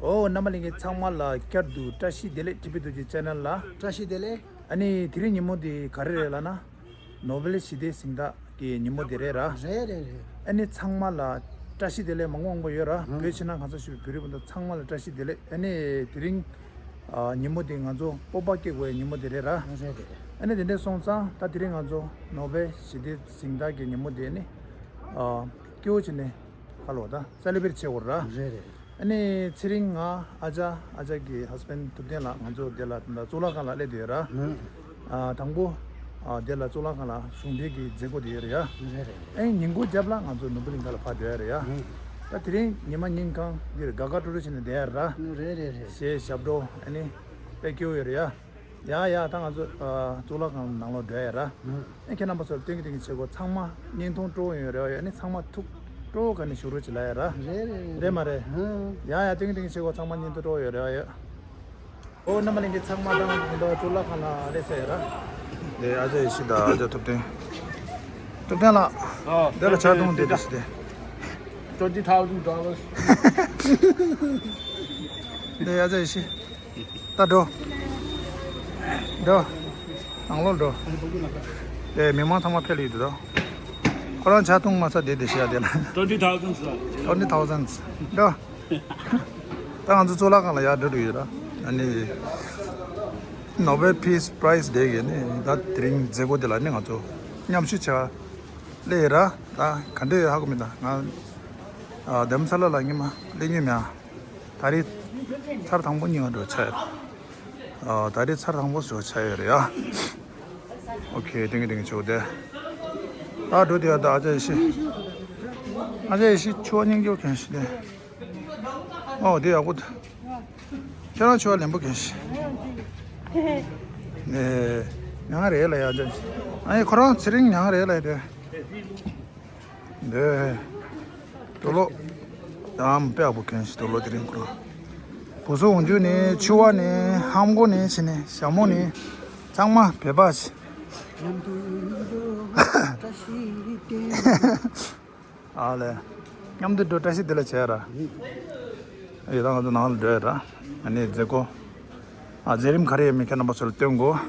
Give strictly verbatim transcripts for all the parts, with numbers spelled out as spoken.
ཨོ། རྣམ་པ་ལྷན་རྒྱས་ཚང་མ་ལ་བསྐྱར་དུ་བཀྲ་ཤིས་བདེ་ལེགས། ཊི་བི་རྡོ་རྗེ་ཆེ་ནལ་ལ། བཀྲ་ཤིས་བདེ་ལེགས། ཨ་ནི་དེ་རིང་ཉིན་མོ་འདི་ག་རེ་རེད་ལབ་ན། ནོ་བེལ་ཞི་བདེའི་གཟེངས་རྟགས་ཀྱི་ཉིན་མོ་དེ་རེད་ར། རེད་རེད་རེད། ཨ་ནི་ཚང་མ་ལ་བཀྲ་ཤིས་བདེ་ལེགས་མང་པོ་མང་པོ་ཡོད་ར། ཧུམ། བོད་ཕྱི་ནང་གང་ས་ཞིག་བོད་རིགས་སྤུན་ཟླ་ཚང་མ་ལ་བཀྲ་ཤིས་བདེ་ལེགས། ཨ་ནི་དེ་རིང་ཨ་ཉིན་མོ་འདི་ང་ཚོ་སྤོབས་པ་སྐྱེ་དགོས་པའི་ཉིན་མོ་དེ་རེད་ར། རེད་རེད། ཨ་ནི་དེ་འདྲ་སོང་ཙང་ད་དེ་རིང་ང་ཚོ་ནོ་བེལ་ཞི་བདེའི་གཟེངས་རྟགས་ཀྱི་ཉིན་མོ་དེ་ནི་ཨ་སྐྱིད་པོ་བྱས་ནས་ཧ་ལོ་ད་སེ་ལེ་བྷི་རེཊ་བྱེད་དགོས་ར། རེད་རེད། ཨ་ནི་ཚེ་རིང་ང་ཨ་ཅག་ཨ་ཅག་གི་ཧ་སི་བྷེན་ཐུབ་བསྟན་ལགས་ང་ཚོ་འདི་ལ་ད་གཙུག་ལག་ཁང་ལ་སླེབས་བསྡད་ཡོད་ར། ཧུམ། ཨ་དང་པོ་ཨ་འདི་ལ་གཙུག་ལག་ཁང་ལ་གཞུང་འབྲེལ་གྱི་མཛད་སྒོ་དེ་ཡོད་རེད་ཡ། རེད་རེད་རེད། ཨ་ནི་ཉིན་གུང་རྒྱབ་ལ་ང་ཚོ་ནོར་བུ་གླིང་ག་ལ་ཕར་སྡོད་ཡ་རེད་ཡ། ཧུམ། ད་དེ་རིང་ཉི་མ་ཉིན་གང་འདིར་དགའ་དགའ་སྤྲོ་སྤྲོ་བྱས་ནས་བསྡད་ཡ་ར། རེད་རེད་རེད། གཞས་ཞབས་བྲོ་ཨ་ནི་དཔེ་སྐྱིད་པོ་ཡོད་རེད་ཡ། ཡ་ཡ། ད་ང་ཚོ་ཨ་གཙུག་ལག་ཁང་ནང་ལོགས་སྡོད་ཡ་ར། ཨ་ཁྱེད་རྣམ་པ་ཚོར་སྟོན་གྱི་སྟོན་གྱི་བྱེད་སྒོ་ཚང་མ་བརྙན་ཐུང་སྤྲོ་བོ་ཡོད་རེད་བ། ཡ་ནི་ཚང་མ་ཐུགས་སྤྲོ་བོ་ག་ནས་བཞུགས་རོགས་བྱེད་ལ་ཡ་ར། རེད་རེད་རེད། རེད་མ་རེད། ཧུམ། ཡ་ཡ། སྟོན་གྱི་སྟོན་གྱི་བྱེད་སྒོ་ཚང་མ་བརྙན་ཐུང་སྤྲོ་བོ་ཡོད་རེད་བ་ཡ། ཨོ་རྣམ་པ་ལྷན་རྒྱས་ཚང་མ་ད་ང་ཚོ་གཙུག་ལག་ཁང་ལ་སླེབས་ཚར་ཡ་ར། ལས་ཨ་ཅག་ཡེ་ཤེས་དང་ཨ་ཅག་ཐུབ་བསྟན། ཐུབ་བསྟན་ལགས། ཨ། འདི་ལ་ཇ་འཐུང་བསྡད་དེ་ཞིག་དེ། Twenty thousand dollars. ལས་ཨ་ཅག་ཡེ་ཤེས། ད་འགྲོ། འགྲོ། ནང་ལོགས་འགྲོ། དེ་མི་མང་ཚང་མ་ཕེབས་ཡོད་དོ། ཁོ་རང་ཇ་འཐུང་མ་ཚར་དེ་དེ་ཤི་ཡ་དེ་ལ། Twenty thousand sir. Twenty thousand. འགྲོ། ད་ང་ཚོ་གཙུག་ལག་ཁང་ལ་ཡར་འགྲོ་འགྲོ་ཡོད་ལ། ཨ་ནི་Nobel Peace Prize Day གི་ནི་ད་དེ་རིང་མཛད་སྒོ་དེ་ལ་ནི་ང་ཚོ་མཉམ་ཞུགས་བྱ་སླེབས་ཡོད་ར། ད་ག་འདྲ་ཡོད་ཧ་གོ་མི་ད་ང་ཨ་རྡ་རམ་ས་ལ་ལ་སྔོན་མ་སླེབས་མྱོང་མེད་ཨ། ད་རེས་ཚར་དང་པོ་གཉིས་པ་འགྲོ་ཆགས་ཡོད། ཨ་ད་རེས་ཚར་དང་པོ་འགྲོ་ཆགས་ཡོད་རེད་ཡ། ཨོ་ཁེ། ཏིང་ཏིང་ཆོག་དེ། ད་འགྲོ་དེ་ཡ། ད་ཨ་ཅག་ཡེ་ཤེས། ཨ་ཅག་ཡེ་ཤེས་ཆུ་བ་སྙིང་རྗེ་གན་ཤི་དེ། ཨོ་དེ་ཡག་པོ་འདུག་ཁྱེད་རང་ཆུ་བ་ལེན་པོ་གན་ཤི། ཨེ། མྱང་རེད་ལ་ཡ་ཅག་ཡེ་ཤེས། ཨ་ཡེ་ཁོ་རང་ཚེ་རིང་མྱང་རེད་ལ་ཡ་དེ། འདི། དུག་ལོག་ཡང་དཔེ་ཡག་པོ་གྱོན་ཤིག་དུག་ལོག་དེ་རིང་ཁོ་རང་། བུ་སོ་འོང་རྒྱུ་ནི་ཆུ་བ་ནི་ཧམ་གོ་ནི་ཕྱི་ནི་ཞྭ་མོ་ནི་ཚང་མ་བོད་པ་ཞིག་ཨ་ལས། མཉམ་དུ་འགྲོ་བཀྲ་ཤིས་བདེ་ལེགས་བྱས་ར། ཡིན་ད་ང་ཚོ་ནང་ལ་འགྲོ་ཡ་ར། ཨ་ནི་མཛད་སྒོ། ཨ་མཛད་རིམ་ག་རེ་ཡོད་མེད་ཁྱེད་རྣམ་པ་ཚོ་ལ་སྟོན་དགོས།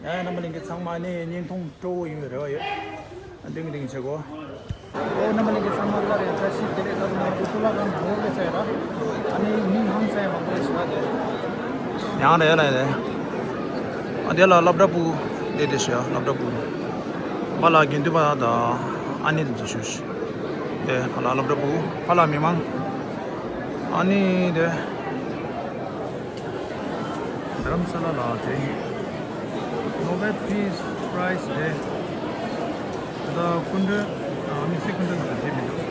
ཡ་ཡ། རྣམ་པ་ལྷན་རྒྱས་ཚང་མ་ནི་བརྙན་ཐུང་སྤྲོ་བོ་ཡིན་པའི་རེ་བ་ཡོད། ཨ་ཏིང་ཏིང་བྱེད་དགོས། ཨོ་རྣམ་པ་ལྷན་རྒྱས་ཚང་མ་སླར་ཡང་བཀྲ་ཤིས་བདེ་ལེགས། ད་ང་ཚོ་གཙུག་ལག་ཁང་ནང་ལོགས་སླེབས་ཚར་ཡ་ར། ཨ་ནི་མི་ཧང་སང་ཡ་མང་པོ་ཞིག་ཡོད་རེད། ཡང་རེད་ལ་རེད། ཨ་དེ་ལ་སློབ་གྲྭ་ཕྲུ་གུ་དེ་དེ་ཞིག་ཡ། སློབ་གྲྭ་ཕྲུ་གུ་ཕ་ལ་དགེ་འདུན་པ་དང་ཨ་ནེ་དེ་ཚོ་ཞུ་ཞིག་དེ་ཕ་ལ་སློབ་གྲྭ་ཕྲུ་གུ་ཕ་ལ་མི་མང་། ཨ་ནི་དེ། རྡ་རམ་ས་ལ་ལ་དེ། Nobel Peace Prize དེ། ད་སྐུ་མགྲོན་ཨ་མི་སི་སྐུ་མགྲོན་དེ་དེ་མི་འདུག་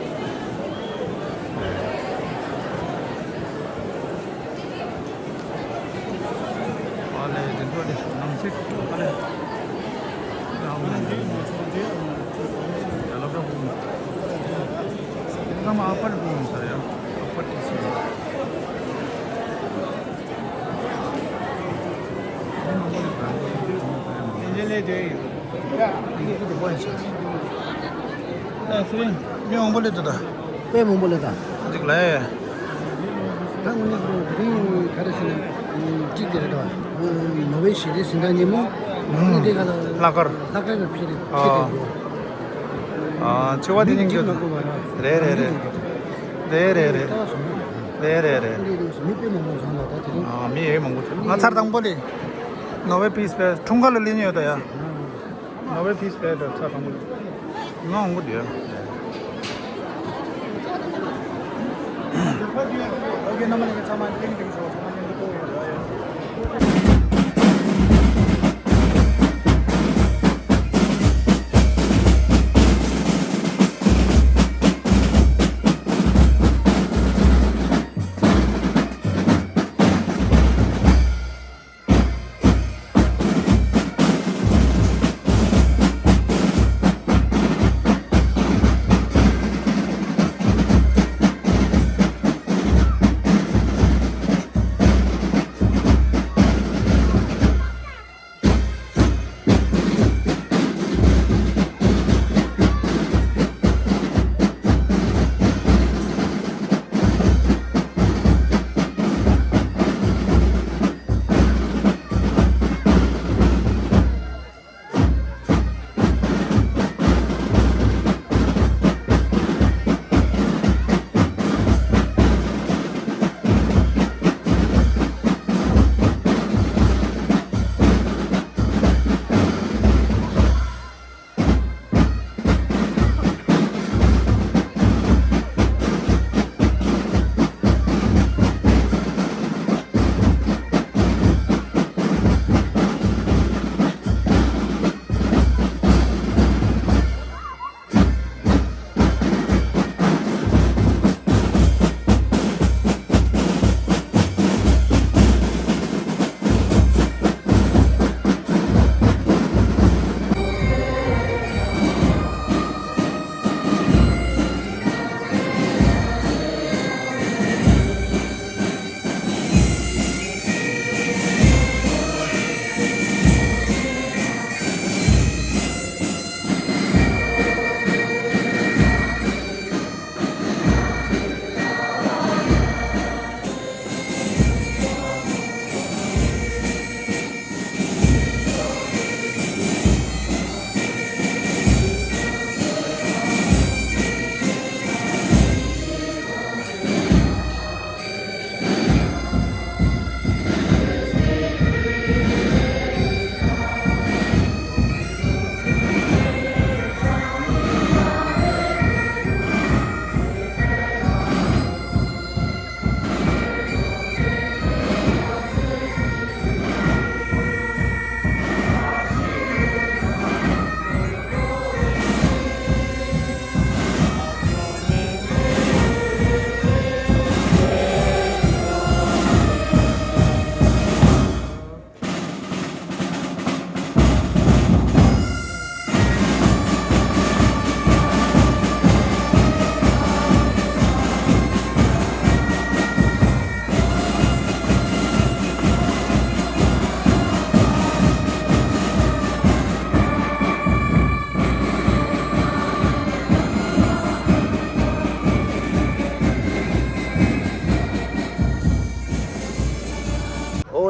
ཨ་ལས་དེ་འདུག་ཨ་ལས་ནང་སྲིད་ཨ་ལས། ཡ་ཨ་ལས་དེ་ཡ་ལ་ད་བུ་ད་མ་ཨ་ཕར་བུ་ས་ཡ་ཨ་ཕར་དེ་སི། ཨ་སི་རིང་མི་མང་པོ་སླེབས་འདུག་ད། དཔེ་མང་པོ་སླེབས་ད། འཇིག་ལ་ཡ། ད་དངོས་གནས་དེ་རིང་ག་རེ་ཟེར་ན་གཅིག་དེ་རེད་ད། ནོ་བེལ་ཞི་བདེའི་གཟེངས་རྟགས་ཉིན་མོ། ཨ་ནི་དེ་ག་ལ་ལྷག་དཀར། ལྷག་དཀར་ལ་ཕེབས་རེད། ཨ། ཕེབས་དེ་འགྲོ། ཨ་ཆེ་བ་དེ་མི་སྙིང་རྗེ་མ་དགོས་པ་ར། རེད་རེད་རེད། རེད་རེད་རེད། ལྟ་བ་སོང་ན། རེད་རེད་རེད། འདི་རེད། མི་དཔེ་མང་པོ་བྱུང་ལ་ད་དེ་རིང་། ཨ་མི་ཡོད་མང་པོ་བྱུང་། ང་ཚར་དང་པོ་ལས། ནོ་བེལ་ཕིས་པྲའི་འཁྲུངས་སྐར་ལ་སླེབས་མྱོང་ཡོད་ད་ཡ། ཨ། ནོ་བེལ་ཕིས་པྲའི་ཚར་དང་པོ་ལས། ང་འོང་གི་འདུག་ཡ། ཨོ་ཁེ། རྣམ་པ་ལྷན་རྒྱས་ཚང་མ་ཏིང་ཏིང་ཞོག་ཚང་མ་མཉམ་དུ་ཐུག་ཡོད་ལ་ཡ།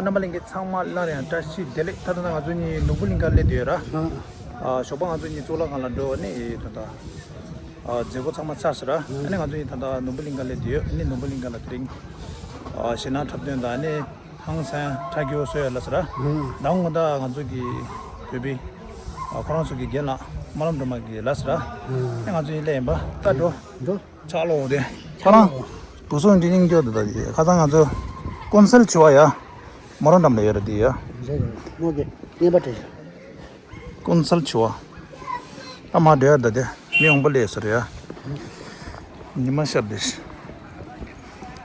རྣམ་པ་ལྷན་རྒྱས་ཚང་མ་སླར་ཡང་བཀྲ་ཤིས་བདེ་ལེགས། ད་ལྟ་ང་ཚོ་གཉིས་ནོར་བུ་གླིང་ཁ་སླེབས་བསྡད་ཡོད་ར། ཨ། ཨ། ཞོགས་པ་ང་ཚོ་གཉིས་གཙུག་ལག་ཁང་ལ་འགྲོ་ནས་ད་ལྟ། ཨ། མཛད་སྒོ་ཚང་མ་ཚར་ཟེར་ར། ཨ་ནི་ང་ཚོ་གཉིས་ད་ལྟ་ནོར་བུ་གླིང་ཁ་སླེབས་བསྡད་ཡོད། ཨ་ནི་ནོར་བུ་གླིང་ཁ་ལ་དེ་རིང་ཨ། གཞས་སྣ་འཁྲབ་སྟོན་དང་ཨ་ནི་ཧང་སང་ཁྲ་སྐྱོ་སོགས་ཡོད་ལ་ཟེར་ར། ཨ། ད་དགོང་དག་ང་ཚོ་གི་བོད་པའི་ཨ། ཁོ་རང་ཚོ་གི་རྒན་ལགས་སྨོན་ལམ་སྒྲོལ་མ་གི་ལ་ཟེར་ར། ཨ་ནི་ང་ཚོ་གཉིས་སླེབས་ཡིན་པ། ད་འགྲོ། འགྲོ། ཕྱག་ལོག་དེ། ཁོ་རང་། བུ་སོང་འདི་སྙིང་སྐྱོ་དེ་ད་དེ་ཁ་སང་ང་ཚོ་ཀོན་སལ་བྱེད་པ་ཡ། མོ་རང་འགྲམ་ལ་ཡོད་ར་དེ་ཡ། རེད་རེད། མོ་གི་རྔན་པ་སྤྲད་ཤག་ཀོན་སལ་བྱེད་པ། ད་མ་འགྲོ་ཡ་ད་དེ་མི་འོང་པ་ལས་ཟེར་ཡ། ཉི་མ་ཤར་དེ།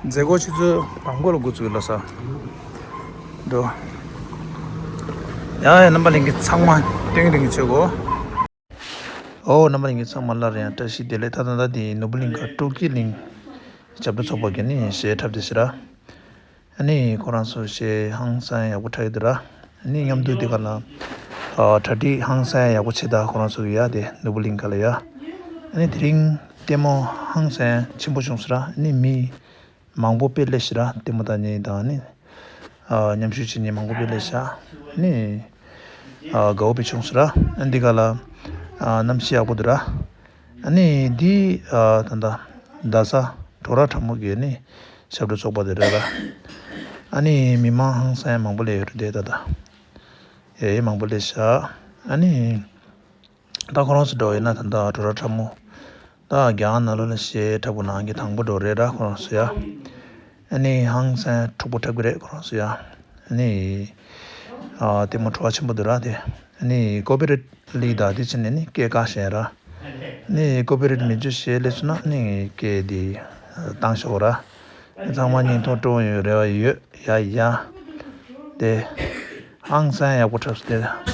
མཛད་སྒོ་ཆུ་ཚོད་དང་པོ་ལ་འགོ་ཚུགས་ལ་ས། འགྲོ། ཡ་ཡ་རྣམ་པ་ལྷན་རྒྱས་ཚང་མ་ཏིང་རིང་བྱེད་དགོ། ཨོ་རྣམ་པ་ལྷན་རྒྱས་ཚང་མ་སླར་ཡང་བཀྲ་ཤིས་བདེ་ལེགས། ད་ད་ད་དེ་ནོར་བུ་གླིང་ཁ་སྤྲོ་སྐྱིད་གླིང་ཞབས་བྲོ་ཚོགས་པ་གི་ནི་གཞས་འཁྲབ་དེ་ཟེར་ར། ཨ་ནི་ཁོ་རང་ཚོ་གཞས་ཧང་སང་ཡག་པོ་འཁྲབ་ཡོད་དེ་ར། ཨ་ནི་མཉམ་དུ་དེ་ག་ལ་ཨ། གྲ་སྒྲིག་ཧང་སང་ཡག་པོ་བྱེད་ད་ཁོ་རང་ཚོ་གི་ཡ་དེ་ནོར་བུ་གླིང་ཁ་ལ་ཡ། ཨ་ནི་དེ་རིང་ལྟད་མོ་ཧང་སང་ཆེན་པོ་བྱུང་ཟེར་ར། ཨ་ནི་མི་མང་པོ་དཔེ་སླེབས་ཤག་ར། ལྟད་མོ་ལྟ་མཁན་དང་ནི། ཨ། མཉམ་ཞུགས་བྱེད་མཁན་མང་པོ་དཔེ་སླེབས་ཤག་ནི། ཨ། དགའ་བོ་དཔེ་བྱུང་ཟེར་ར། ཨ། འདི་ག་ལ། ཨ། གནམ་གཤིས་ཡག་པོ་འདུག་ར། ཨ་ནི་འདི། ཨ། ད་ལྟ་རྡ་ས་གྲོག་ར་ཁྲ་མོ་གི་ནི་ཞབས་བྲོ་ཚོགས་པ་དེ་རེད་ར། ཨ་ནི་མི་མང་ཧང་སང་མང་པོ་སླེབས་ཡོད་རེད་དེ་ད་ལྟ། ཡེ་མང་པོ་སླེབས་ཤག་ཨ་ནི། ད་ཁོ་རང་ཚོ་འགྲོ་ཡིན་ན་ད་ལྟ་གྲོག་ར་ཁྲ་མོ། ད་རྒྱ་གར་ནང་ལོགས་ལ་གཞས་འཁྲབ་པ་ནང་གི་དང་པོ་འགྲོ་རེད་ར་ཁོ་རང་ཚོ་ཡ། ཨ་ནི་ཧང་སང་འཁྲུག་པོ་འཁྲབ་གི་རེད་ཁོ་རང་ཚོ་ཡ། ཨ་ནི། ཨ། ལྟད་མོ་བྲོ་བ་ཆེན་པོ་འདུག་ར་དེ། ཨ་ནི་ཀོ་པི་རེ་ཊི་ལི་དང་དེ་ཕྱིན་ནས་ནི་སྐད་བཀག་བཞག་ར། ཨ་ནི་ཀོ་པི་རེ་ཊི་མི་འཇུ་གཞས་སླེབས་སོང་ན་ཨ་ནི་སྐད་དེ་བཏང་ཤོག་ར། ཚང་མ་སྙིང་ཐག་སྤྲོ་ཡོང་རེ་བ་ཡོད་ཡ་ཡ། དེ། ཧང་སང་ཡག་པོ་འཁྲབ་སྟེ།